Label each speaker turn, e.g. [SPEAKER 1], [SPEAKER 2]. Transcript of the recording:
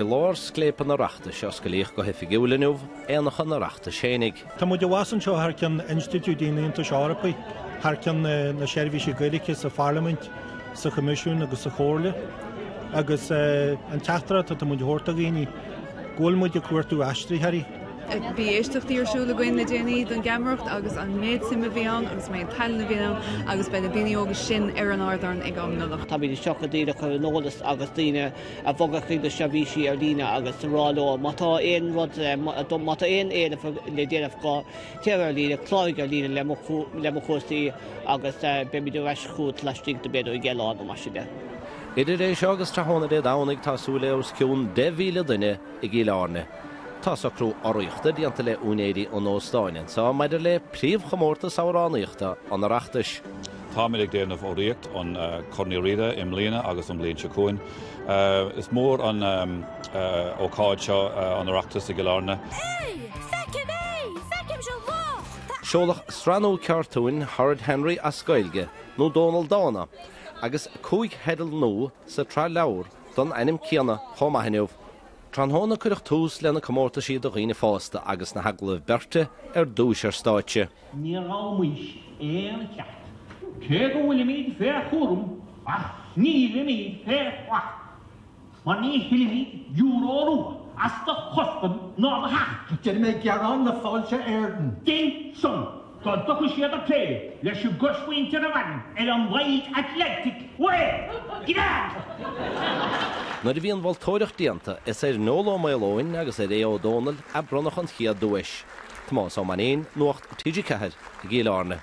[SPEAKER 1] I lár scléip an Oireachtais a osclaíodh go hoifigiúil inniu Aonach an Oireachtais fhéinig.
[SPEAKER 2] Tá muid abhus anseo thar ceann institiúidí an Aontais Eorpaigh, thar ceann na seirbhísí Gaeilge sa Pharlaimint, sa Choimisiún agus sa Chomhairle agus an teachtaireacht atá muid a thabhairt do dhaoine, go bhfuil muid ag cuartú aistritheoirí.
[SPEAKER 3] Bhí éisteachtaí ar siúl againn le déanaí don gheamaireacht agus an méid suime a bhí ann agus an méid tallann a bhí ann agus beidh na daoine óga sin ar an ardán ag am Nollag.
[SPEAKER 4] Táimid anseo chun daoine a chur ar an eolas agus daoine a bhogadh chuig na seirbhísí ar líne agus a rá leo má tá aon rud, má tá aon éileamh le déanamh acu, téir ar líne, cláraigh ar líne le moChúrsaí agus beimid ar ais chugat laistigh de b'fhéidir 10 lá nó mar sin de.
[SPEAKER 1] Idir é seo agus tráthnóna Dé Domhnaigh tá súil le os cionn 10,000 duine i gCill Airne. Tá socrú urraíochta déanta le úinéirí an óstáin anseo maidir le príomhchomórtas amhránaíochta an Oireachtais.
[SPEAKER 5] Táimid ag déanamh urraíocht an Chorn Uí Riada i mbliana agus an bhliain seo chugainn. Is mór an ócáid seo an Oireachtas i gCill Airne.
[SPEAKER 1] Seoladh sraith nua cartúin Horrid Henry as Gaeilge, nó Dónal Dána, agus 5 theideal nua sa tsraith leabhar don ainm céanna chomh maith inniu. Tráthnóna cuireadh tús le na comórtaisí do dhaoine fásta agus na hagallaimh beirte ar dtúis ar stáitse.
[SPEAKER 6] Ní ghabhaimis aon cheart. Cé go bhfuilimid fé chúram ach nílimid fé shlacht, mar ní thuillimid euro rua as do chustam ná do theacht.
[SPEAKER 7] Déanfaidh mé gearán le Fáilte Éireann.
[SPEAKER 6] Dein san. Dá dtiocfadh siad ag plé leis an gcoismhuintir a mhaireann ar an Wild Atlantic Way! Gread!
[SPEAKER 1] Nuair a bhí an mholtóireacht déanta, is ar Noel Ó Maoileoin agus ar Aodh Ó Dónaill a bronnadh an chéad duais. Tomás Ó Mainnín, Nuacht TG4, i gCill Airne.